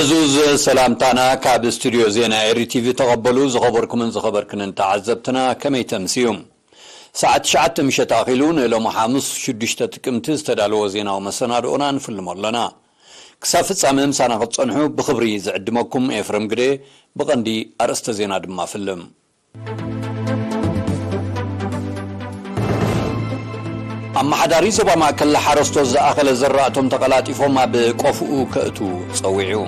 ዕዙዝ ሰላምታና ካብ ስቱድዮ ዜና ኤሪ ቲቪ ተቐበሉ። ዝኸበርኩምን ዝኸበርክንን ተዓዘብትና፣ ከመይ ተምስዩ? ሰዓት ትሽዓተ ምሸት ኣኺሉ፣ ንሎሚ ሓሙስ ሽዱሽተ ጥቅምቲ ዝተዳለወ ዜናዊ መሰናድኦና ንፍልሞ ኣለና። ክሳብ ፍጻመ ምሳና ክትጸንሑ ብኽብሪ ዝዕድመኩም ኤፍረም ግደ። ብቐንዲ ኣርእስተ ዜና ድማ ፍልም። ኣመሓዳሪ ዞባ ማእከል ሓረስቶት ዝኣኸለ ዘራእቶም ተቐላጢፎም ኣብ ቆፍኡ ከእቱ ጸዊዑ።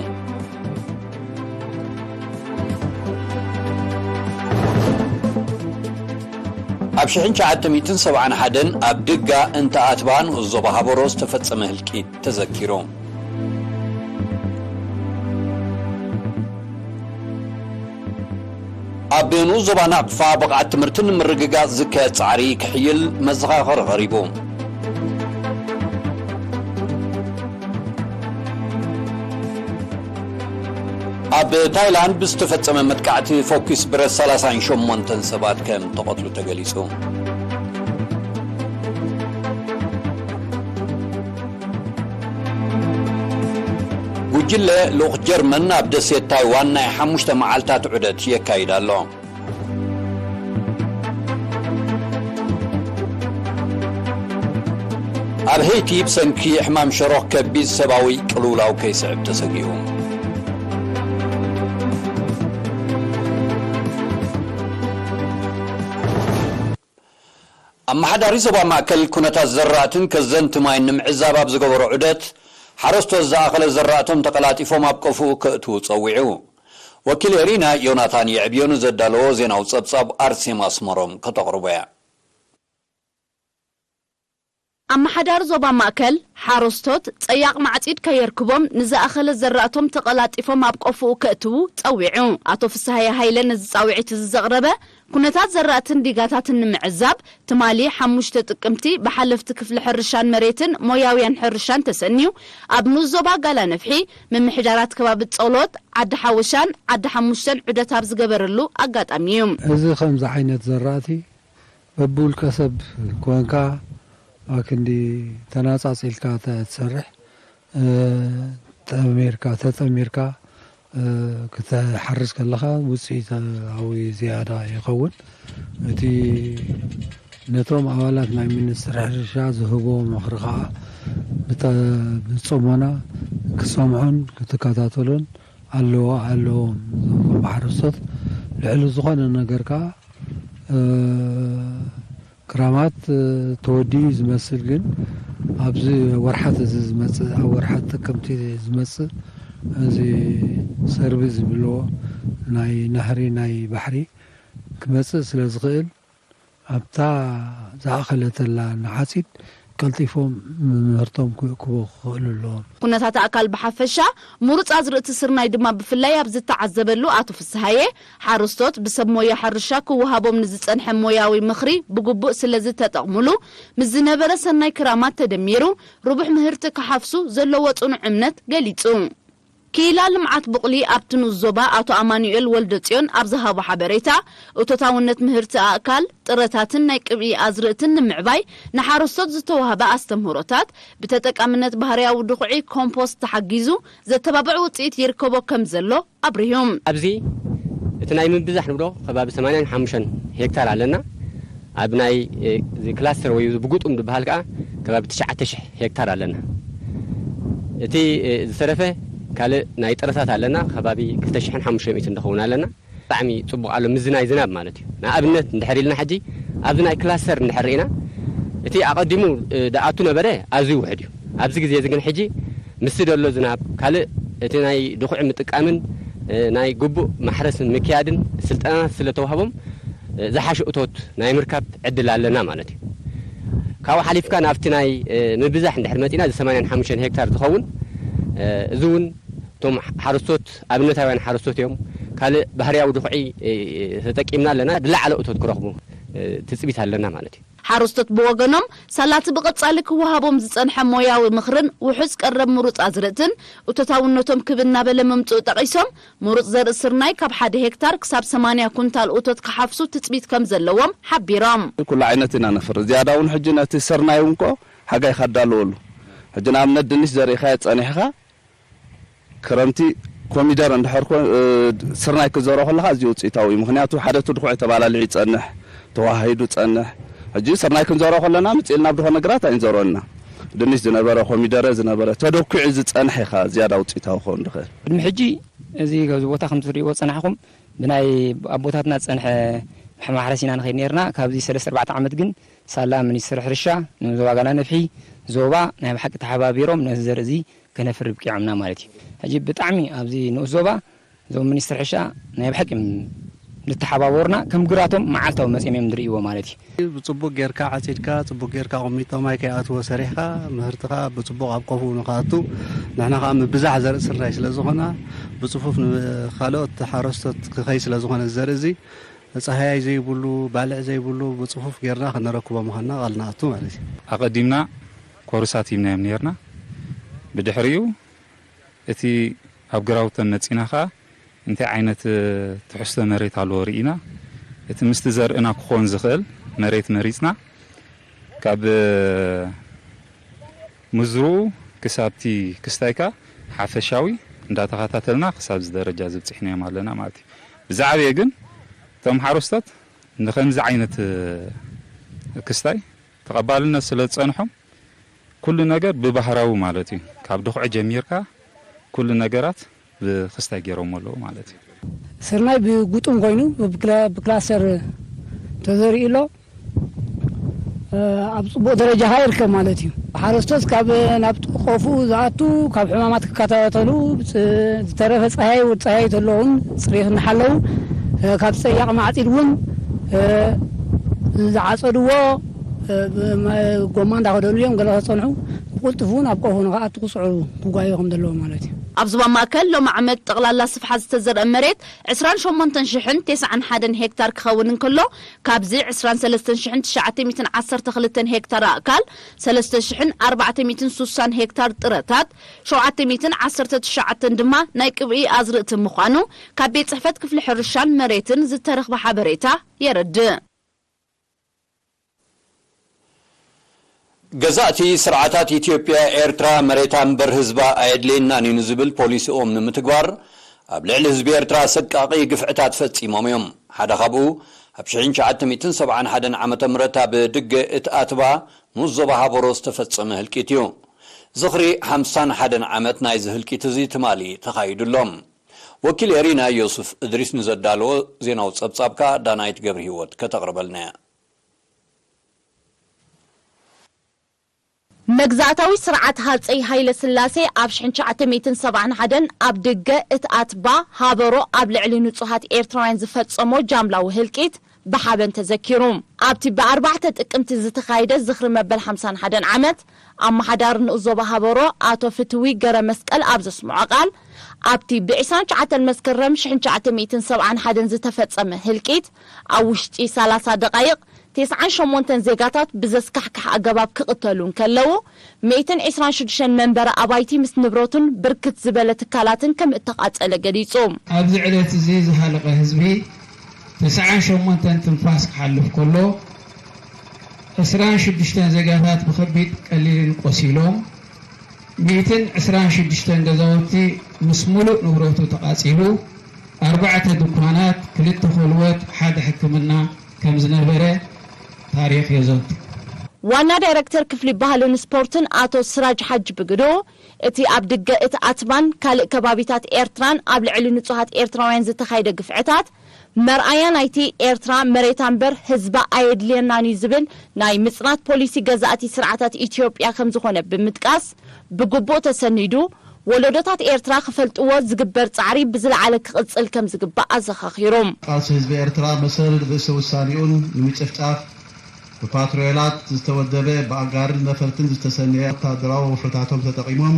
ኣብ ሽሕን ትሽዓተ ሚእትን ሰብዓን ሓደን ኣብ ድጋ እንተ ኣትባ ንኡስ ዞባ ሃበሮ ዝተፈጸመ ህልቂት ተዘኪሩ። ኣብ ንኡስ ዞባ ናቕፋ ብቕዓት ትምህርቲ ንምርግጋጽ ዝካየድ ጻዕሪ ክሕይል መዘኻኸሪ ቀሪቡ። ኣብ ታይላንድ ብዝተፈጸመ መጥቃዕቲ ፈኲስ ብረት ሰላሳን ሸሞንተን ሰባት ከም ተቐትሉ ተገሊጹ። ጉጅለ ልኡኽ ጀርመን ኣብ ደሴት ታይዋን ናይ ሓሙሽተ መዓልታት ዑደት የካይድ ኣሎ። ኣብ ሄይቲ ብሰንኪ ሕማም ሸሮኽ ከቢድ ሰብኣዊ ቅልውላው ከይስዕብ ተሰጊኡ። ኣመሓዳሪ ዞባ ማእከል ኩነታት ዘራእትን ከዘንቲ ማይን ንምዕዛብ ኣብ ዝገበሮ ዑደት፣ ሓረስቶት ዝኣኸለ ዘራእቶም ተቐላጢፎም ኣብ ቆፍኡ ከእትዉ ጸዊዑ። ወኪል ኤሪና ዮናታን የዕብዮ ንዘዳለዎ ዜናዊ ጸብጻብ ኣርሴማ ኣስመሮም ከተቕርቦ እያ። ኣመሓዳሪ ዞባ ማእከል፣ ሓረስቶት ጸያቕ ማዕጺድ ከየርክቦም ንዝኣኸለ ዘራእቶም ተቐላጢፎም ኣብ ቆፍኡ ከእትዉ ጸዊዑ። ኣቶ ፍስሃየ ሃይለ ነዚ ጻውዒት እዚ ዘቕረበ፣ ኩነታት ዘራእትን ዲጋታትን ንምዕዛብ፣ ትማሊ ሓሙሽተ ጥቅምቲ ብሓለፍቲ ክፍሊ ሕርሻን መሬትን ሞያውያን ሕርሻን ተሰንዩ፣ ኣብ ንኡስ ዞባ ጋላ ነፍሒ፣ ምምሕዳራት ከባቢ ጸሎት፣ ዓዲ ሓወሻን ዓዲ ሓሙሽተን ዑደት ኣብ ዝገበረሉ ኣጋጣሚ እዩ። እዚ ከምዚ ዓይነት ዘራእቲ በብውልቀ ሰብ ኮንካ ኣክንዲ ተናጻጺልካ ተ-፣ ትሰርሕ፣ እ፣ ጠሚርካ፣ ተጠሚርካ፣ እ፣ ክትሓርስ ከለኻ ውጽኢታዊ ዝያዳ ይኸውን። እቲ ነቶም ኣባላት ናይ ሚኒስትሪ ሕርሻ ዝህቦ ምኽሪ ከኣ ብተ-፣ ብጽሞና ክሰምዖን ክትከታተሎን ኣለዎ፣ ኣለዎም። እዞም ሓረስቶት ልዕሊ ዝኾነ ነገር ከኣ፣ እ፣ ክራማት፣ እ፣ ተወዲኡ ዝመስል፣ ግን ኣብዚ ወርሓት እዚ ዝመጽእ፣ ኣብ ወርሓት ጥቅምቲ ዝመጽእ እዚ ሰርቢ ዝብልዎ ናይ ናህሪ፣ ናይ ባሕሪ ክመጽእ ስለ ዝኽእል፣ ኣብታ ዝኣኸለተላ ንዓጺድ ቀልጢፎም ምህርቶም ክእክቡ ክኽእሉ ኣለዎም። ኩነታት ኣእካል ብሓፈሻ፣ ምሩጽ ኣዝርእቲ ስርናይ ድማ ብፍላይ ኣብ ዝተዓዘበሉ ኣቶ ፍስሃየ፣ ሓረስቶት ብሰብ ሞያ ሕርሻ ክወሃቦም ንዝጸንሐ ሞያዊ ምኽሪ ብግቡእ ስለ ዝተጠቕሙሉ፣ ምስ ዝነበረ ሰናይ ክራማት ተደሚሩ፣ ርቡሕ ምህርቲ ክሓፍሱ ዘለዎ ጽኑዕ እምነት ገሊጹ። ክኢላ ልምዓት ቡቕሊ ኣብቲ ንኡስ ዞባ ኣቶ ኣማኑኤል ወልደጽዮን ኣብ ዝሃቦ ሓበሬታ፣ እቶታውነት ምህርቲ ኣእካል፣ ጥረታትን ናይ ቅብኢ ኣዝርእትን ንምዕባይ ንሓረስቶት ዝተዋህበ ኣስተምህሮታት፣ ብተጠቃምነት ባህርያዊ ድኹዒ ኮምፖስት ተሓጊዙ ዘተባብዕ ውጽኢት ይርከቦ ከም ዘሎ ኣብሪሁ። ኣብዚ እቲ ናይ ምብዛሕ ንብሎ ከባቢ ሰማንያን ሓሙሽተን ሄክታር ኣለና። ኣብ ናይ፣ እ፣ እዚ ክላስተር ወይ እዚ ብግጡም ዝበሃል ከኣ ከባቢ ትሽዓተ ሽሕ ሄክታር ኣለና። እቲ፣ እ፣ ዝተረፈ ካልእ ናይ ጥረታት ኣለና፣ ከባቢ ክልተ ሽሕን ሓሙሽተ ሚእትን ንኸውን ኣለና። ብጣዕሚ ጽቡቕ ኣሎ፣ ምዝናይ ዝናብ ማለት እዩ። ንኣብነት እንድሕር ኢልና ሕጂ ኣብዚ ናይ ክላስተር እንድሕር ርኢና፣ እቲ ኣቐዲሙ፣ እ፣ ዝኣቱ ነበረ ኣዝዩ ውሑድ እዩ። ኣብዚ ግዜ እዚ ግን ሕጂ ምስቲ ደሎ ዝናብ፣ ካልእ እቲ ናይ ድኹዒ ምጥቃምን፣ እ፣ ናይ ግቡእ ማሕረስ ምክያድን ስልጠናታት ስለ ተዋህቦም፣ እ፣ ዝሓሸ እቶት ናይ ምርካብ ዕድል ኣለና ማለት እዩ። ካብኡ ሓሊፍካ ናብቲ ናይ፣ እ፣ ምብዛሕ እንድሕር መጺና፣ እዚ ሰማንያን ሓሙሽተን ሄክታር ዝኸውን፣ እ፣ እዚ እውን እቶም ሓረስቶት ኣብነታውያን ሓረስቶት እዮም። ካልእ ባህርያዊ ድኹዒ፣ እ፣ ተጠቂምና ኣለና፣ ዝለዓለ እቶት ክረኽቡ፣ እ፣ ትጽቢት ኣለና ማለት እዩ። ሓረስቶት ብወገኖም፣ ሳላቲ ብቐጻሊ ክወሃቦም ዝጸንሐ ሞያዊ ምኽርን ውሑስ ቀረብ ምሩጽ ኣዝርእትን እቶታውነቶም ክብ እናበለ ምምጽኡ ጠቒሶም፣ ምሩጽ ዘርኢ ስርናይ ካብ ሓደ ሄክታር ክሳብ ሰማንያ ኩንታል እቶት ክሓፍሱ ትጽቢት ከም ዘለዎም ሓቢሮም። ኩሉ ዓይነት ኢና ነፍሪ። ዝያዳ እውን ሕጂ ነቲ ስርናይ እውን ኮ ሓጋይ ካዳለወሉ። ሕጂ ንኣብነት ድንሽ ዘሪእኻዮ ጸኒሕኻ ክረምቲ ኮሚደረ እንድሕር ኮ-፣ እ፣ ስርናይ ክዘሮ ከለኻ ኣዝዩ ውፅኢታዊ እዩ። ምኽንያቱ ሓደ እቲ ድኹዒ ተባላሊዑ ይፀንሕ፣ ተዋሃሂዱ ይፀንሕ። ሕጂ ስርናይ ክንዘሮ ከለና ምፅእ ኢልና ብድኾ ነገራት ኣይንዘሮና። ድንሽ ዝነበረ፣ ኮሚደረ ዝነበረ ተደኩዑ ዝፀንሐ ኢኻ ዝያዳ ውፅኢታዊ ክኸውን ዝኽእል። ቅድሚ ሕጂ እዚ ኣብዚ ቦታ ከም ትሪእዎ ዝፀናሕኹም ብናይ ኣቦታትና ዝፀንሐ ማሕረስ ኢና ንኸይድ ነርና። ካብዚ ሰለስተ ኣርባዕተ ዓመት ግን ሳላ ሚኒስትሪ ሕርሻ ንዞባ ጋላ ነፍሒ ዞባ ናይ ብሓቂ ተሓባቢሮም ነዚ ዘርኢ እዚ ከነፍሪ ብቂዖምና ማለት እዩ። ሕጂ ብጣዕሚ ኣብዚ ንኡስ ዞባ እዞም ሚኒስትሪ ሕርሻ ናይ ብሓቂ ንተሓባበሩና ከም ግራቶም መዓልታዊ መፂኦም እዮም ዝርእይዎ ማለት እዩ። ብጽቡቕ ጌርካ ዓጺድካ፣ ጽቡቕ ጌርካ ቁሚጦ ማይ ከይኣትዎ ሰሪሕካ፣ ምህርትኻ ብጽቡቕ ኣብ ቆፍኡ ንኽኣቱ፣ ንሕና ከኣ ምብዛሕ ዘርኢ ስርናይ ስለ ዝኾና፣ ብጽፉፍ ንኻልኦት ሓረስቶት ክኸይ ስለ ዝኾነ፣ ዘርኢ እዚ ጻህያይ ዘይብሉ፣ ባልዕ ዘይብሉ፣ ብጽፉፍ ጌርና ከነረክቦ ምዃንና ቃል ንኣቱ ማለት እዩ። ኣቐዲምና ኮርሳት ሂብናዮም ኔርና። ብድሕሪኡ እቲ ኣብ ግራውተን መጺና ኸኣ እንታይ ዓይነት ትሕዝቶ መሬት ኣለዎ ርኢና፣ እቲ ምስቲ ዘርእና ክኾን ዝኽእል መሬት መሪጽና፣ ካብ ምዝርኡ ክሳብቲ ክስታይካ ሓፈሻዊ እንዳተኸታተልና ክሳብ እዚ ደረጃ እዚ ኣብጺሕናዮም ኣለና ማለት እዩ። ብዝዓበየ ግን እቶም ሓረስቶት ንኸምዚ ዓይነት ክስታይ ተቐባልነት ስለ ዝጸንሖም፣ ኩሉ ነገር ብባህራዊ ማለት እዩ። ካብ ድኹዒ ጀሚርካ ኩሉ ነገራት ብክስታይ ገይሮም ኣለዉ ማለት እዩ። ስርናይ ብጉጡም ኮይኑ ብክላ-፣ ብክላስተር ተዘሪኡ ኣሎ። እ፣ ኣብ ጽቡቕ ደረጃ ኸኣ ይርከብ ማለት እዩ። ሓረስቶት ካብ ናብ ቆፍኡ ዝኣቱ፣ ካብ ሕማማት ክከታተሉ፣ ዝ-፣ ዝተረፈ ጸሃይ፣ ወዲ ጸሃይ ተለውን ጽሬት እናሓለዉ፣ እ፣ ካብ ጸያቕ ማዕጺድ እውን፣ እ፣ ዝዓጸድዎ፣ እ፣ ብ-፣ መ-፣ ጎማ እንዳኸደሉ እዮም ገለ ከጸንሑ፣ ብቕልጡፍ እውን ኣብ ቆፎ ንኽኣቱ ክጽዕሩ ክጓዩ ከም ዘለዎም ማለት እዩ። ኣብ ዞባ ማእከል ሎሚ ዓመት ጠቕላላ ስፍሓት ዝተዘርአ መሬት ዕስራን ሸሞንተን ሽሕን ተስዓን ሓደን ሄክታር ክኸውን እንከሎ፣ ካብዚ ዕስራን ሰለስተን ሽሕን ትሽዓተ ሚእትን ዓሰርተ ክልተን ሄክታር ኣእካል፣ ሰለስተ ሽሕን ኣርባዕተ ሚእትን ሱሳን ሄክታር ጥረታት፣ ሸውዓተ ሚእትን ዓሰርተ ትሽዓተን ድማ ናይ ቅብኢ ኣዝርእቲ ምዃኑ ካብ ቤት ጽሕፈት ክፍሊ ሕርሻን መሬትን ዝተረኽበ ሓበሬታ የረድእ። ገዛእቲ ስርዓታት ኢትዮጵያ፣ ኤርትራ መሬታ እምበር ህዝባ ኣየድልየናን እዩ ንዝብል ፖሊሲኦም ንምትግባር፣ ኣብ ልዕሊ ህዝቢ ኤርትራ ኣሰቃቒ ግፍዕታት ፈጺሞም እዮም። ሓደ ካብኡ፣ ኣብ ሽሕን ትሽዓተ ሚእትን ሰብዓን ሓደን ዓመተ ምህረት ኣብ ድገ እት ኣትባ ንኡስ ዞባ ሃበሮ ዝተፈጸመ ህልቂት እዩ። ዝኽሪ ሓምሳን ሓደን ዓመት ናይዚ ህልቂት እዚ ትማሊ ተኻይዱ ኣሎ። ወኪል ኤሪና ዮሱፍ እድሪስ ንዘዳለዎ ዜናዊ ጸብጻብ ከኣ ዳናይት ገብረሂወት ከተቕርበልና እያ። መግዛእታዊ ስርዓት ሃጸይ ሃይለ ስላሴ ኣብ ሽሕን ትሽዓተ ሚእትን ሰብዓን ሓደን ኣብ ድገ እት ኣትባ ሃበሮ ኣብ ልዕሊ ንጹሃት ኤርትራውያን ዝፈጸሞ ጃምላዊ ህልቂት ብሓበን ተዘኪሩ። ኣብቲ ብኣርባዕተ ጥቅምቲ ዝተኻየደ ዝኽሪ መበል ሓምሳን ሓደን ዓመት፣ ኣመሓዳሪ ንኡስ ዞባ ሃበሮ ኣቶ ፍትዊ ገረ መስቀል ኣብ ዘስምዖ ቃል፣ ኣብቲ ብዕስራን ትሽዓተን መስከረም ሽሕን ትሽዓተ ሚእትን ሰብዓን ሓደን ዝተፈጸመ ህልቂት፣ ኣብ ውሽጢ ሰላሳ ደቓይቕ፣ ተስዓን ሸሞንተን ዜጋታት ብዘስካሕክሕ ኣገባብ ክቕተሉ እንከለዉ፣ ሚእትን ዕስራን ሽዱሽተን መንበሪ ኣባይቲ ምስ ንብረቱን ብርክት ዝበለ ትካላትን ከም እተቓጸለ ገሊጹ። ኣብዚ ዕለት እዚ ዝሃለቐ ህዝቢ ተስዓን ሸሞንተን ትንፋስ ክሓልፍ ከሎ፣ ዕስራን ሽዱሽተን ዜጋታት ብኸቢድ ቀሊልን ቆሲሎም፣ ሚእትን ዕስራን ሽዱሽተን ገዛውቲ ምስ ሙሉእ ንብረቱ ተቓጺሉ፣ ኣርባዕተ ድኳናት፣ ክልተ ኾልወት፣ ሓደ ሕክምና ከም ዝነበረ ታሪኽ የዘንቱ። ዋና ዳይረክተር ክፍሊ ባህልን ስፖርትን ኣቶ ስራጅ ሓጂ ብግድኡ፣ እቲ ኣብ ድገ እት ኣትባን ካልእ ከባቢታት ኤርትራን ኣብ ልዕሊ ንጹሃት ኤርትራውያን ዝተኻየደ ግፍዕታት፣ መርኣያ ናይቲ ኤርትራ መሬታ እምበር ህዝባ ኣየድልየናን እዩ ዝብል ናይ ምጽናት ፖሊሲ ገዛእቲ ስርዓታት ኢትዮጵያ ከም ዝኾነ ብምጥቃስ፣ ብግቡእ ተሰኒዱ፣ ወለዶታት ኤርትራ ክፈልጥዎ ዝግበር ጻዕሪ ብዝለዓለ ክቕጽል ከም ዝግባእ ኣዘኻኺሩ። ቃልሲ ህዝቢ ኤርትራ መሰል ርእሰ ውሳኔኡን ንምጭፍጫፍ ብፓትሮላት ዝተወደበ፣ ብኣጋርን ነፈርትን ዝተሰነየ ወታደራዊ ወፍርታቶም ተጠቒሞም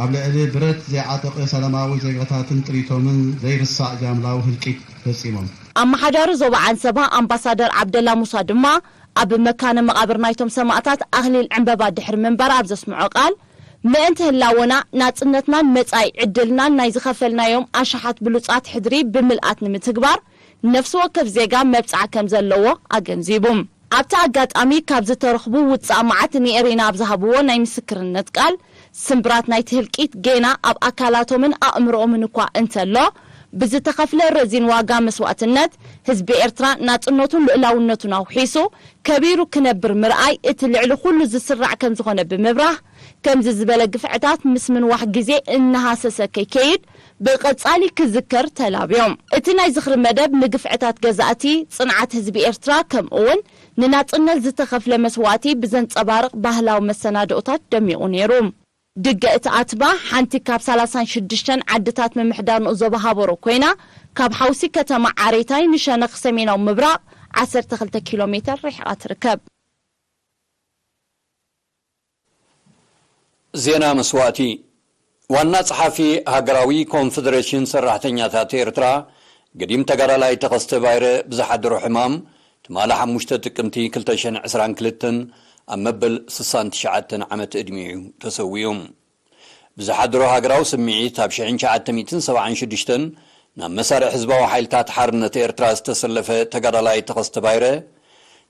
ኣብ ልዕሊ ብረት ዘይዓጠቐ ሰላማዊ ዜጋታትን ጥሪቶምን ዘይርሳዕ ጃምላዊ ህልቂት ፈጺሞም። ኣመሓዳሪ ዞባ ዓንሰባ ኣምባሳደር ዓብደላ ሙሳ ድማ ኣብ መካነ መቓብር ናይቶም ሰማእታት ኣኽሊል ዕምበባ ድሕሪ ምንባር ኣብ ዘስምዖ ቃል፣ ምእንቲ ህላወና፣ ናጽነትናን መጻኢ ዕድልናን ናይ ዝኸፈልናዮም ኣሽሓት ብሉጻት ሕድሪ ብምልኣት ንምትግባር ነፍሲ ወከፍ ዜጋ መብጽዓ ከም ዘለዎ ኣገንዚቡ። ኣብቲ ኣጋጣሚ ካብ ዝተረኽቡ ውጻእ መዓት ንኤሬና ኣብ ዝሃብዎ ናይ ምስክርነት ቃል፣ ስምብራት ናይቲ ህልቂት ጌና ኣብ ኣካላቶምን ኣእምሮኦምን እኳ እንተሎ፣ ብዝተኸፍለ ረዚን ዋጋ መስዋእትነት፣ ህዝቢ ኤርትራ ናጽነቱን ልኡላውነቱን ኣውሒሱ፣ ከቢሩ ክነብር ምርኣይ እቲ ልዕሊ ኩሉ ዝስራዕ ከም ዝኾነ ብምብራህ፣ ከምዚ ዝበለ ግፍዕታት ምስ ምንዋሕ ግዜ እናሃሰሰ ከይከይድ ብቐጻሊ ክዝከር ተላብዮም። እቲ ናይ ዝኽሪ መደብ ንግፍዕታት ገዛእቲ፣ ጽንዓት ህዝቢ ኤርትራ፣ ከምኡውን ንናጽነት ዝተኸፍለ መስዋእቲ ብዘንጸባርቕ ባህላዊ መሰናድኦታት ደሚቑ ነይሩ። ድገ እቲ ኣትባ ሓንቲ ካብ ሰላሳን ሽዱሽተን ዓድታት ምምሕዳር ንኡስ ዞባ ሃበሮ ኮይና፣ ካብ ሓውሲ ከተማ ዓሬታይ ንሸነኽ ሰሜናዊ ምብራቕ ዓሰርተ ክልተ ኪሎ ሜተር ርሒቓ ትርከብ። ዜና መስዋእቲ። ዋና ጸሓፊ ሃገራዊ ኮንፈደሬሽን ሰራሕተኛታት ኤርትራ፣ ገዲም ተጋዳላይ ተኸስተ ባይረ ብዝሓደሮ ሕማም፣ ትማሊ ሓሙሽተ ጥቅምቲ ክልተ ሽሕን ዕስራን ክልተን ኣብ መበል ስሳን ትሽዓተን ዓመት ዕድሚኡ ተሰዊኡ። ብዝሓደሮ ሃገራዊ ስምዒት፣ ኣብ ሽሕን ትሽዓተ ሚእትን ሰብዓን ሽዱሽተን ናብ መሳርዕ ህዝባዊ ሓይልታት ሓርነት ኤርትራ ዝተሰለፈ ተጋዳላይ ተኸስተ ባይረ፣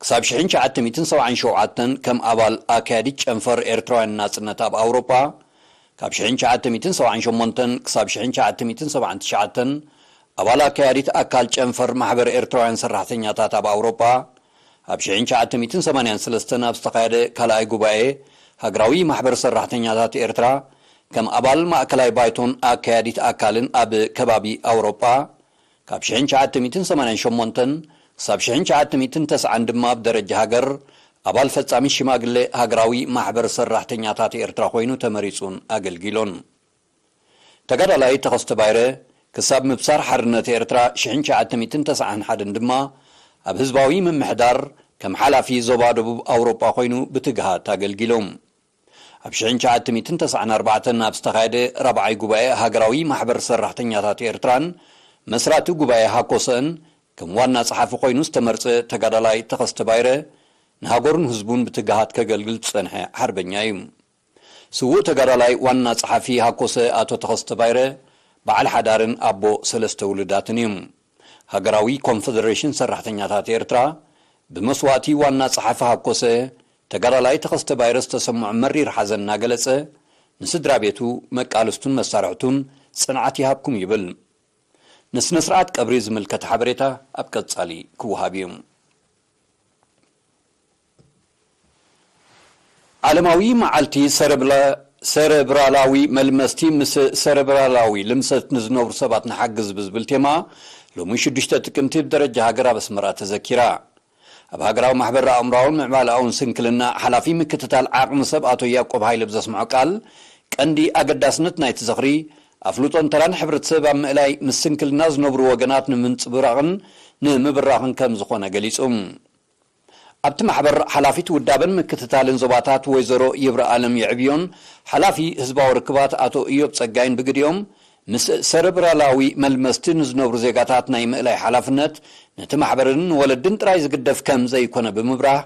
ክሳብ ሽሕን ትሽዓተ ሚእትን ሰብዓን ሸውዓተን ከም ኣባል ኣካያዲት ጨንፈር ኤርትራውያን ናጽነት ኣብ ኣውሮጳ፣ ካብ ሽሕን ትሽዓተ ሚእትን ሰብዓን ሸሞንተን ክሳብ ሽሕን ትሽዓተ ሚእትን ሰብዓን ትሽዓተን ኣባል ኣካያዲት ኣካል ጨንፈር ማሕበር ኤርትራውያን ሰራሕተኛታት ኣብ ኣውሮጳ፣ ኣብ ሽሕን ትሽዓተ ሚእትን ሰማንያን ሰለስተን ኣብ ዝተኻየደ ካልኣይ ጉባኤ ሃገራዊ ማሕበር ሰራሕተኛታት ኤርትራ፣ ከም ኣባል ማእከላይ ባይቶን ኣካያዲት ኣካልን ኣብ ከባቢ ኣውሮጳ፣ ካብ ሽሕን ትሽዓተ ሚእትን ሰማንያን ሸሞንተን ክሳብ ሽሕን ትሽዓተ ሚእትን ተስዓን ድማ ኣብ ደረጃ ሃገር ኣባል ፈጻሚ ሽማግሌ ሃገራዊ ማሕበር ሰራሕተኛታት ኤርትራ ኮይኑ ተመሪጹን ኣገልጊሉን። ተጋዳላይ ተኸስተ ባይረ፣ ክሳብ ምብሳር ሓርነት ኤርትራ ሽሕን ትሽዓተ ሚእትን ተስዓን ሓደን ድማ፣ ኣብ ህዝባዊ ምምሕዳር ከም ሓላፊ ዞባ ደቡብ ኣውሮጳ ኮይኑ ብትግሃት ኣገልጊሉ። ኣብ ሽሕን ትሽዓተ ሚእትን ተስዓን ኣርባዕተን ኣብ ዝተኻየደ ራብዓይ ጉባኤ ሃገራዊ ማሕበር ሰራሕተኛታት ኤርትራን መስራቲ ጉባኤ ሃኮሰን ከም ዋና ጸሓፊ ኮይኑ ዝተመርጸ ተጋዳላይ ተኸስተ ባይረ፣ ንሃገሩን ህዝቡን ብትግሃት ከገልግል ዝጸንሐ ሓርበኛ እዩ። ስዉእ ተጋዳላይ ዋና ጸሓፊ ሃኮሰ ኣቶ ተኸስተ ባይረ፣ በዓል ሓዳርን ኣቦ ሰለስተ ውሉዳትን እዩ። ሃገራዊ ኮንፈደሬሽን ሰራሕተኛታት ኤርትራ፣ ብመስዋእቲ ዋና ጸሓፊ ሃኮሰ፣ ተጋዳላይ ተኸስተ ባይረ ዝተሰምዖ መሪር ሓዘን እናገለጸ፣ ንስድራ ቤቱ፣ መቃልስቱን መሳርሕቱን ጽንዓት ይሃብኩም ይብል። ንስነ ስርዓት ቀብሪ ዝምልከት ሓበሬታ ኣብ ቀጻሊ ክወሃብ እዩ። ዓለማዊ መዓልቲ ሰረብላ-፣ ሰረብራላዊ መልመስቲ፣ ምስ ሰረብራላዊ ልምሰት ንዝነብሩ ሰባት ንሓግዝ ብዝብል ቴማ፣ ሎሚ ሽዱሽተ ጥቅምቲ ብደረጃ ሃገር ኣብ ኣስመራ ተዘኪራ። ኣብ ሃገራዊ ማሕበር ኣእምሮኣውን ምዕባለኣውን ስንክልና ሓላፊ ምክትታል ዓቕሚ ሰብ ኣቶ ያዕቆብ ሃይለ ብዘስምዖ ቃል፣ ቀንዲ ኣገዳስነት ናይቲ ዝኽሪ፣ ኣፍልጦን ተራን ሕብረተሰብ ኣብ ምእላይ፣ ምስ ስንክልና ዝነብሩ ወገናት ንምንጽብራቕን ንምብራኽን ከም ዝኾነ ገሊጹ። ኣብቲ ማሕበር ሓላፊት ውዳበን ምክትታልን ዞባታት ወይዘሮ ይብረ ኣለም የዕብዮን ሓላፊ ህዝባዊ ርክባት ኣቶ እዮብ ጸጋይን ብግዲኦም፣ ምስ ሰረብራላዊ መልመስቲ ንዝነብሩ ዜጋታት ናይ ምእላይ ሓላፍነት ነቲ ማሕበርን ንወለድን ጥራይ ዝግደፍ ከም ዘይኮነ ብምብራህ፣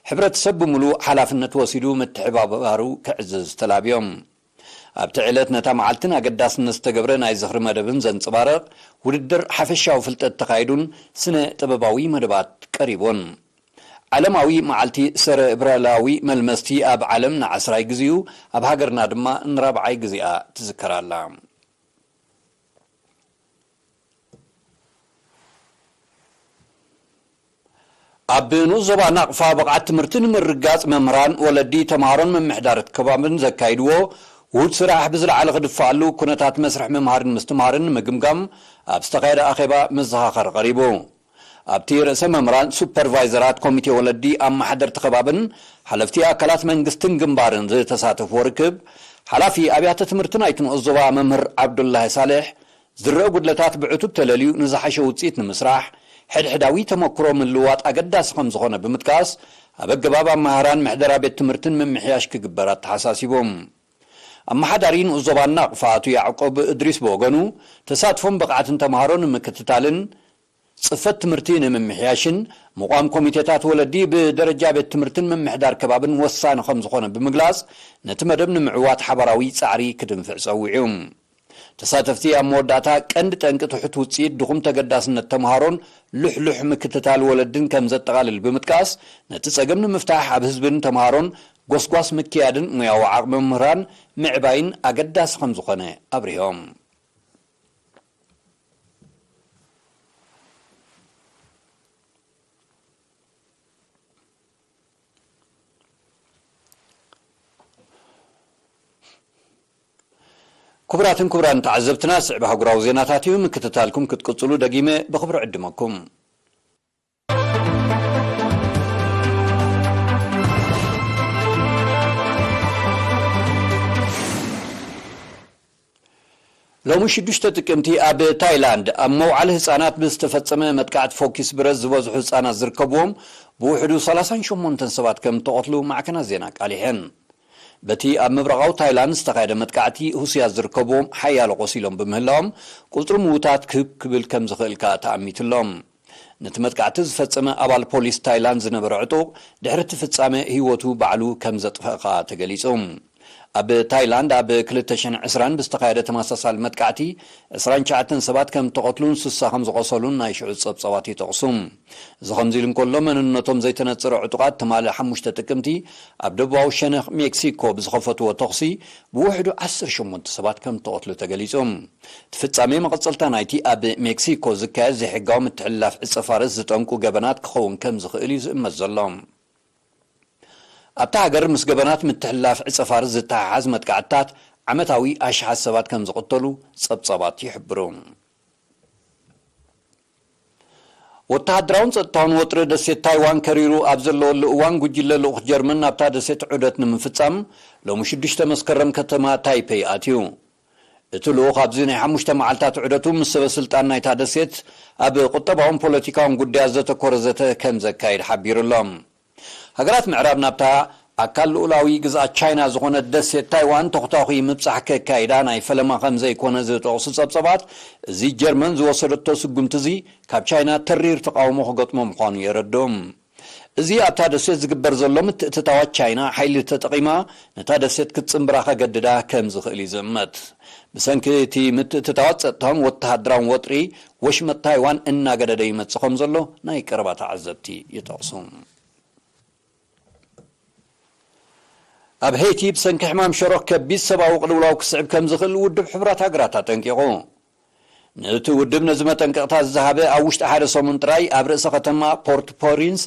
ሕብረተሰብ ብምሉእ ሓላፍነት ወሲዱ ምትሕብባሩ ክዕዝዝ ተላብዮም። ኣብቲ ዕለት ነታ መዓልትን ኣገዳስነት ዝተገብረ ናይ ዝኽሪ መደብን ዘንጸባርቕ ውድድር ሓፈሻዊ ፍልጠት ተኻይዱን ስነ ጥበባዊ መደባት ቀሪቡን። ዓለማዊ መዓልቲ ሰረብራላዊ መልመስቲ ኣብ ዓለም ንዓስራይ ግዜኡ፣ ኣብ ሃገርና ድማ ንራብዓይ ግዜኣ ትዝከር ኣላ። ኣብ ንኡስ ዞባ ናቕፋ ብቕዓት ትምህርቲ ንምርግጋጽ መምህራን፣ ወለዲ፣ ተምሃሮን ምምሕዳር እቲ ከባብን ዘካይድዎ ውሁድ ስራሕ ብዝለዓለ ክድፈኣሉ፣ ኩነታት መስርሕ ምምሃርን ምስትምሃርን ንምግምጋም ኣብ ዝተኻየደ ኣኼባ መዘኻኸሪ ቀሪቡ። ኣብቲ ርእሰ መምህራን፣ ሱፐርቫይዘራት ኮሚቴ ወለዲ፣ ኣመሓደርቲ ከባብን ሓለፍቲ ኣካላት መንግስትን ግንባርን ዝተሳተፍዎ ርክብ፣ ሓላፊ ኣብያተ ትምህርቲ ናይቲ ንኡስ ዞባ መምህር ዓብዱላሂ ሳልሕ፣ ዝረአ ጉድለታት ብዕቱብ ተለልዩ ንዝሓሸ ውጽኢት ንምስራሕ፣ ሕድሕዳዊ ተመክሮ ምልውዋጥ ኣገዳሲ ከም ዝኾነ ብምጥቃስ፣ ኣብ ኣገባብ ኣመሃህራን ምሕደራ ቤት ትምህርትን ምምሕያሽ ክግበር ኣተሓሳሲቡ። ኣመሓዳሪ ንኡስ ዞባ ናቕፋ ኣቶ ያዕቆብ እድሪስ ብወገኑ፣ ተሳትፎን ብቕዓትን ተምሃሮ ንምክትታልን ጽፈት ትምህርቲ ንምምሕያሽን ምቋም ኮሚቴታት ወለዲ ብደረጃ ቤት ትምህርትን ምምሕዳር ከባብን ወሳኒ ከም ዝኾነ ብምግላጽ፣ ነቲ መደብ ንምዕዋት ሓባራዊ ጻዕሪ ክድንፍዕ ጸዊዑ። ተሳተፍቲ ኣብ መወዳእታ፣ ቀንዲ ጠንቂ ትሑት ውጽኢት ድኹም ተገዳስነት ተምሃሮን ልሕሉሕ ምክትታል ወለድን ከም ዘጠቓልል ብምጥቃስ፣ ነቲ ጸገም ንምፍታሕ ኣብ ህዝብን ተምሃሮን ጎስጓስ ምክያድን ሞያዊ ዓቕሚ መምህራን ምዕባይን ኣገዳሲ ከም ዝኾነ ኣብሪሆም። ክቡራትን ክቡራን ተዓዘብትና፣ ስዕብ ኣህጉራዊ ዜናታት እዩ። ምክትታልኩም ክትቅጽሉ ደጊመ ብኽብሪ ዕድመኩም። ሎሚ ሽዱሽተ ጥቅምቲ ኣብ ታይላንድ ኣብ መውዓሊ ህጻናት ብዝተፈጸመ መጥቃዕቲ ፎኪስ ብረት ዝበዝሑ ህጻናት ዝርከብዎም ብውሕዱ ሰላሳን ሸሞንተን ሰባት ከም እተቐትሉ ማዕከናት ዜና ኣቃሊሐን። በቲ ኣብ ምብራቓዊ ታይላንድ ዝተኻየደ መጥቃዕቲ፣ ሁስያት ዝርከብዎም ሓያሎ ቆሲሎም ብምህላዎም፣ ቁጽሪ ምዉታት ክብ ክብል ከም ዝኽእል ከኣ ተኣሚቱ ኣሎ። ነቲ መጥቃዕቲ ዝፈጸመ ኣባል ፖሊስ ታይላንድ ዝነበረ ዕጡቕ፣ ድሕሪ እቲ ፍጻመ ህይወቱ ባዕሉ ከም ዘጥፍአ ከኣ ተገሊጹ። ኣብ ታይላንድ ኣብ ክልተ ሽሕን ዕስራን ብዝተኻየደ ተመሳሳሊ መጥቃዕቲ፣ ዕስራን ትሽዓተን ሰባት ከም እተቐትሉን ስሳ ከም ዝቖሰሉን ናይ ሽዑ ጸብጻባት ይጠቕሱ። እዚ ከምዚ ኢሉ እንከሎ፣ መንነቶም ዘይተነጸረ ዕጡቓት ትማሊ ሓሙሽተ ጥቅምቲ ኣብ ደቡባዊ ሸነኽ ሜክሲኮ ብዝኸፈትዎ ተኹሲ ብውሕዱ ዓሰርተ ሸሞንተ ሰባት ከም እተቐትሉ ተገሊጹ። እቲ ፍጻሜ መቐጸልታ ናይቲ ኣብ ሜክሲኮ ዝካየድ ዘይሕጋዊ ምትሕልላፍ ዕጸ ፋርስ ዝጠንቁ ገበናት ክኸውን ከም ዝኽእል እዩ ዝእመት ዘሎ። ኣብታ ሃገር ምስ ገበናት ምትሕልላፍ ዕጸ ፋርስ ዝተሓሓዝ መጥቃዕትታት ዓመታዊ ኣሽሓት ሰባት ከም ዝቕተሉ ጸብጻባት ይሕብሩ። ወተሃደራውን ጸጥታውን ወጥሪ ደሴት ታይዋን ከሪሩ ኣብ ዘለወሉ እዋን፣ ጉጅለ ልኡኽ ጀርመን ናብታ ደሴት ዑደት ንምፍጻም ሎሚ ሽዱሽተ መስከረም ከተማ ታይፔይ ኣትዩ። እቲ ልኡኽ ኣብዚ ናይ ሓሙሽተ መዓልታት ዑደቱ ምስ ሰበ ስልጣን ናይታ ደሴት ኣብ ቁጠባውን ፖለቲካውን ጉዳያት ዘተኮረ ዘተ ከም ዘካይድ ሓቢሩ ኣሎ። ሃገራት ምዕራብ ናብታ ኣካል ልኡላዊ ግዝኣት ቻይና ዝኾነት ደሴት ታይዋን ተኹታኹ ምብጻሕ ከካይዳ ናይ ፈለማ ከም ዘይኮነ ዝጠቕሱ ጸብጸባት፣ እዚ ጀርመን ዝወሰደቶ ስጉምቲ እዚ ካብ ቻይና ተሪር ተቓውሞ ክገጥሞ ምዃኑ የረድኡ። እዚ ኣብታ ደሴት ዝግበር ዘሎ ምትእትታዋት፣ ቻይና ሓይሊ ተጠቒማ ነታ ደሴት ክትጽንብራ ከገድዳ ከም ዝኽእል እዩ ዝእመት። ብሰንኪ እቲ ምትእትታዋት ጸጥታውን ወተሃደራውን ወጥሪ፣ ወሽመጥ ታይዋን እናገደደ ይመጽእ ከም ዘሎ ናይ ቀረባ ተዓዘብቲ ይጠቕሱ። ኣብ ሄይቲ ብሰንኪ ሕማም ሸሮኽ ከቢድ ሰብኣዊ ቅልውላው ክስዕብ ከም ዝኽእል ውድብ ሕቡራት ሃገራት ኣጠንቂቑ። ነቲ ውድብ ነዚ መጠንቀቕታ ዝሃበ ኣብ ውሽጢ ሓደ ሰሙን ጥራይ ኣብ ርእሰ ከተማ ፖርት ፖሪንስ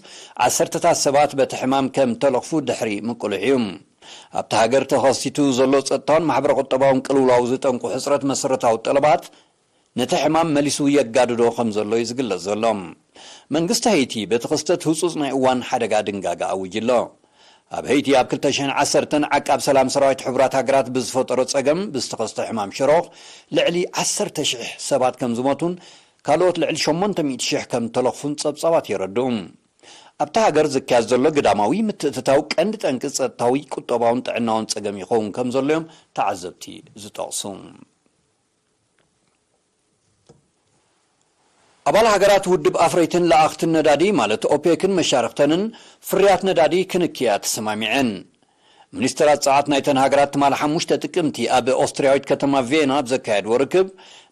ዓሰርተታት ሰባት በቲ ሕማም ከም ተለኽፉ ድሕሪ ምቅሉሕ እዩ። ኣብቲ ሃገር ተኸሲቱ ዘሎ ጸጥታውን ማሕበረ ቁጠባውን ቅልውላው ዝጠንቁ ሕጽረት መሰረታዊ ጠለባት ነቲ ሕማም መሊሱ የጋድዶ ከም ዘሎ እዩ ዝግለጽ ዘሎ። መንግስቲ ሄይቲ በቲ ክስተት ህጹጽ ናይ እዋን ሓደጋ ድንጋገ ኣዊጁ ኣሎ። ኣብ ሄይቲ ኣብ ክልተ ሽሕን ዓሰርተን ዓቃብ ሰላም ሰራዊት ሕቡራት ሃገራት ብዝፈጠሮ ጸገም ብዝተኸስተ ሕማም ሽሮኽ ልዕሊ ዓሰርተ ሽሕ ሰባት ከም ዝሞቱን ካልኦት ልዕሊ ሸሞንተ ሚእቲ ሽሕ ከም ተለኽፉን ጸብጻባት የረድኡ። ኣብታ ሃገር ዝካየድ ዘሎ ግዳማዊ ምትእትታው ቀንዲ ጠንቂ ጸጥታዊ፣ ቁጠባውን ጥዕናውን ጸገም ይኸውን ከም ዘሎ እዮም ተዓዘብቲ ዝጠቕሱ። ኣባል ሃገራት ውድብ ኣፍረይትን ለኣኽትን ነዳዲ ማለት ኦፔክን መሻርኽተንን ፍርያት ነዳዲ ክንክያ ተሰማሚዐን። ሚኒስተራት ጸዓት ናይተን ሃገራት ትማሊ ሓሙሽተ ጥቅምቲ ኣብ ኦስትርያዊት ከተማ ቬና ኣብ ዘካየድዎ ርክብ፣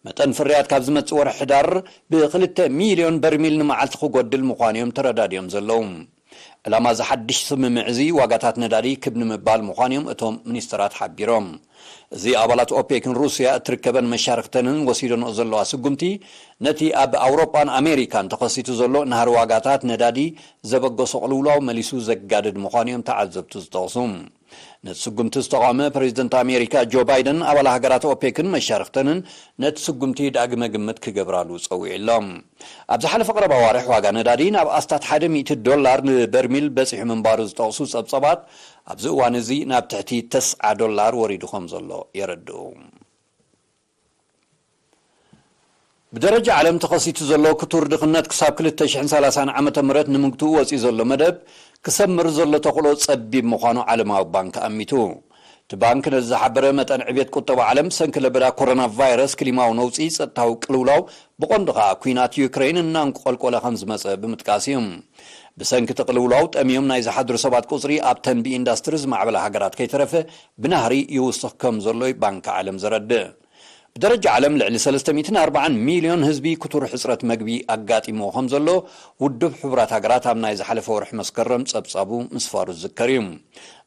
መጠን ፍርያት ካብ ዝመጽእ ወርሒ ሕዳር ብክልተ ሚልዮን በርሚል ንመዓልቲ ክጎድል ምዃኑ እዮም ተረዳዲኦም ዘለዉ። ዕላማ እዚ ሓድሽ ስምምዕ እዚ ዋጋታት ነዳዲ ክብ ንምባል ምዃኑ እዮም እቶም ሚኒስተራት ሓቢሮም። እዚ ኣባላት ኦፔክን ሩስያ እትርከበን መሻርኽተንን ወሲደንኦ ዘለዋ ስጉምቲ፣ ነቲ ኣብ ኣውሮጳን ኣሜሪካን ተኸሲቱ ዘሎ ናህሪ ዋጋታት ነዳዲ ዘበገሶ ቅልውላው መሊሱ ዘጋድድ ምዃኑ እዮም ተዓዘብቲ ዝጠቕሱ። ነቲ ስጉምቲ ዝተቓወመ ፕሬዚደንት ኣሜሪካ ጆ ባይደን፣ ኣባል ሃገራት ኦፔክን መሻርኽተንን ነቲ ስጉምቲ ዳግመ ግምት ክገብራሉ ጸዊዑ ኣሎ። ኣብ ዝሓለፈ ቀረባ ኣዋርሕ ዋጋ ነዳዲ ናብ ኣስታት ሓደ ሚእቲ ዶላር ንበርሚል በጺሑ ምንባሩ ዝጠቕሱ ጸብጻባት፣ ኣብዚ እዋን እዚ ናብ ትሕቲ ተስዓ ዶላር ወሪዱ ከም ዘሎ የረድኡ። ብደረጃ ዓለም ተኸሲቱ ዘሎ ክቱር ድኽነት ክሳብ ክልተ ሽሕን ሰላሳን ዓመተ ምህረት ንምግትኡ ወጺኡ ዘሎ መደብ ክሰምር ዘሎ ተኽእሎ ጸቢብ ምዃኑ ዓለማዊ ባንክ ኣሚቱ። እቲ ባንክ ነዚ ዝሓበረ፣ መጠን ዕብየት ቁጠባ ዓለም ብሰንኪ ለበዳ ኮሮና ቫይረስ፣ ክሊማዊ ነውጺ፣ ጸጥታዊ ቅልውላው፣ ብቐንዱ ኸኣ ኲናት ዩክሬን እናንቆልቆለ ከም ዝመጸ ብምጥቃስ እዩ። ብሰንኪ እቲ ቅልውላው ጠምዮም ናይ ዝሓድሩ ሰባት ቁጽሪ ኣብተን ብኢንዳስትሪ ዝማዕበላ ሃገራት ከይተረፈ ብናህሪ ይውስኽ ከም ዘሎ እዩ ባንክ ዓለም ዘረድእ። ብደረጃ ዓለም ልዕሊ ሰለስተ ሚእትን ኣርባዓን ሚልዮን ህዝቢ ክቱር ሕጽረት መግቢ ኣጋጢሞ ከም ዘሎ ውድብ ሕቡራት ሃገራት ኣብ ናይ ዝሓለፈ ወርሒ መስከረም ጸብጻቡ ምስፋሩ ዝዝከር እዩ።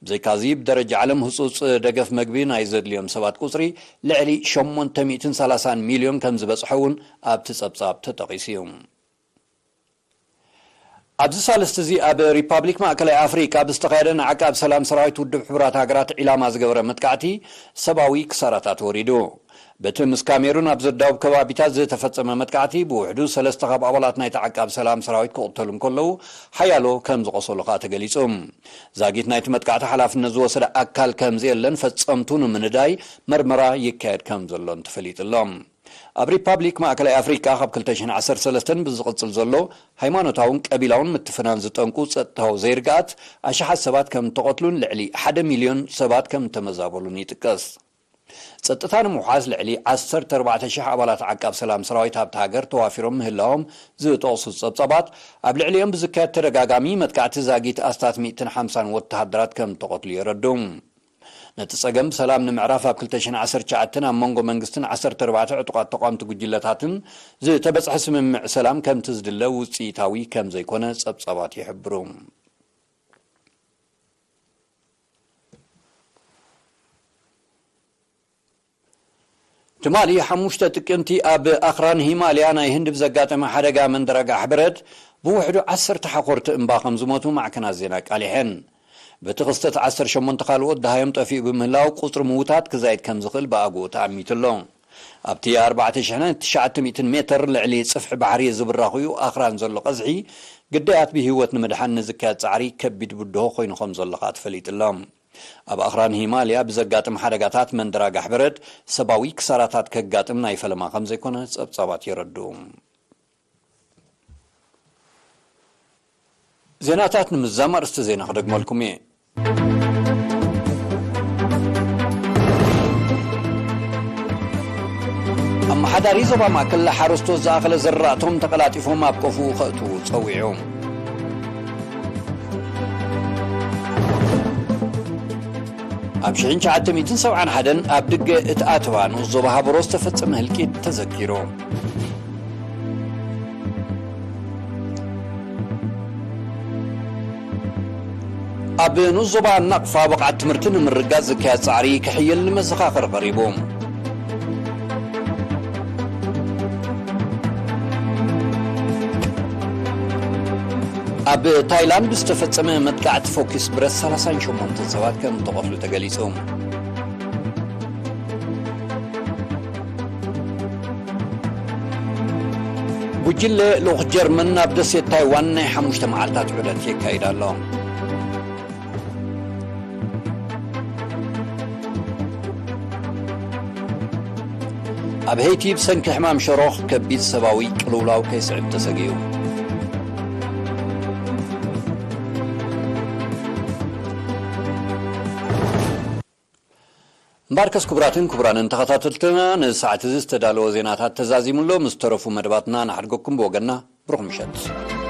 ብዘይካዚ ብደረጃ ዓለም ህጹጽ ደገፍ መግቢ ናይ ዘድልዮም ሰባት ቁጽሪ ልዕሊ ሸሞንተ ሚእትን ሰላሳን ሚልዮን ከም ዝበጽሐ እውን ኣብቲ ጸብጻብ ተጠቒሱ እዩ። ኣብዚ ሳልስቲ እዚ ኣብ ሪፓብሊክ ማእከላይ ኣፍሪቃ ብዝተኻየደ ንዓቃብ ሰላም ሰራዊት ውድብ ሕቡራት ሃገራት ዒላማ ዝገበረ መጥቃዕቲ ሰብኣዊ ክሳራታት ወሪዱ። በቲ ምስ ካሜሩን ኣብ ዘዳውብ ከባቢታት ዝተፈጸመ መጥቃዕቲ ብውሕዱ ሰለስተ ካብ ኣባላት ናይቲ ዓቃብ ሰላም ሰራዊት ክቕተሉ እንከለዉ ሓያሎ ከም ዝቖሰሉ ከኣ ተገሊጹ። ዛጊት ናይቲ መጥቃዕቲ ሓላፍነት ዝወሰደ ኣካል ከም ዘየለን ፈጸምቱ ንምንዳይ መርመራ ይካየድ ከም ዘሎን ተፈሊጡ ኣሎ። ኣብ ሪፓብሊክ ማእከላይ ኣፍሪቃ ካብ ክልተ ሽሕን ዓሰርተ ሰለስተን ብዝቕጽል ዘሎ ሃይማኖታውን ቀቢላውን ምትፍናን ዝጠንቁ ጸጥታዊ ዘይርግኣት ኣሽሓት ሰባት ከም እተቐትሉን ልዕሊ ሓደ ሚልዮን ሰባት ከም እተመዛበሉን ይጥቀስ። ጸጥታ ንምውሓስ ልዕሊ ዓሰርተ ኣርባዕተ ሽሕ ኣባላት ዓቃብ ሰላም ሰራዊት ኣብታ ሃገር ተዋፊሮም ምህላዎም ዝጠቕሱ ጸብጻባት ኣብ ልዕሊኦም ብዝካየድ ተደጋጋሚ መጥቃዕቲ ዛጊት ኣስታት ሚእትን ሓምሳን ወተሃደራት ከም እተቐትሉ የረድኡ። ነቲ ጸገም ብሰላም ንምዕራፍ ኣብ ክልተ ሽሕን ዓሰርተ ትሽዓተን ኣብ መንጎ መንግስትን ዓሰርተ ኣርባዕተ ዕጡቓት ተቓወምቲ ጉጅለታትን ዝተበጽሐ ስምምዕ ሰላም ከምቲ ዝድለ ውጽኢታዊ ከም ዘይኮነ ጸብጻባት ይሕብሩ። ትማሊ ሓሙሽተ ጥቅምቲ ኣብ ኣኽራን ሂማልያ ናይ ህንዲ ብዘጋጠመ ሓደጋ መንደር ኣጋሕ በረድ ብውሕዱ ዓሰርተ ሓኾርቲ እምባ ከም ዝሞቱ ማዕከናት ዜና ኣቃሊሐን። በቲ ክስተት ዓሰርተ ሸሞንተ ካልኦት ደሃዮም ጠፊኡ ብምህላው ቁጽሪ ምዉታት ክዛይድ ከም ዝኽእል ብኣግኡ ተኣሚቱ ኣሎ። ኣብቲ ኣርባዕተ ሽሕን ትሽዓተ ሚእትን ሜትር ልዕሊ ጽፍሒ ባሕሪ ዝብራኹ ኣኽራን ዘሎ ቀዝሒ ግዳያት ብህይወት ንምድሓን ንዝካየድ ጻዕሪ ከቢድ ብድሆ ኮይኑ ከም ዘሎ ከኣ ተፈሊጡ ኣሎ። ኣብ ኣኽራን ሂማልያ ብዘጋጥም ሓደጋታት መንደር ኣጋሕ በረድ ሰብኣዊ ክሳራታት ከጋጥም ናይ ፈለማ ከም ዘይኮነ ጸብጻባት የረድኡ። ዜናታት ንምዝዛም ኣርእስቲ ዜና ክደግመልኩም እየ። ኣመሓዳሪ ዞባ ማእከል ሓረስቶት ዝኣኸለ ዘራእቶም ተቐላጢፎም ኣብ ቆፍኡ ከእትዉ ጸዊዑ። ኣብ ሽሕን ትሽዓተ ሚእትን ሰብዓን ሓደን ኣብ ድገ እትኣትዋ ንኡስ ዞባ ሃበሮ ዝተፈጸመ ህልቂት ተዘኪሩ። ኣብ ንኡስ ዞባ ናቕፋ ብቕዓት ትምህርቲ ንምርጋጽ ዝካየድ ጻዕሪ ክሕይል ንመዘኻኸሪ ቀሪቡ። ኣብ ታይላንድ ብዝተፈጸመ መጥቃዕቲ ፎኪስ ብረት ሰላሳን ሸሞንተን ሰባት ከም እተቐትሉ ተገሊጹ። ጉጅለ ልኡኽ ጀርመን ናብ ደሴት ታይዋን ናይ ሓሙሽተ መዓልታት ዑደት የካይድ ኣሎ። ኣብ ሄይቲ ብሰንኪ ሕማም ሸሮኽ ከቢድ ሰብኣዊ ቅልውላው ከይስዕብ ተሰጊኡ። እምበኣርከስ ክቡራትን ክቡራንን ተኸታተልትና ንሰዓት እዚ ዝተዳለወ ዜናታት ተዛዚሙ ኣሎ። ምስ ተረፉ መደባትና ንሓድገኩም ብወገንና ብሩኽ ምሸት።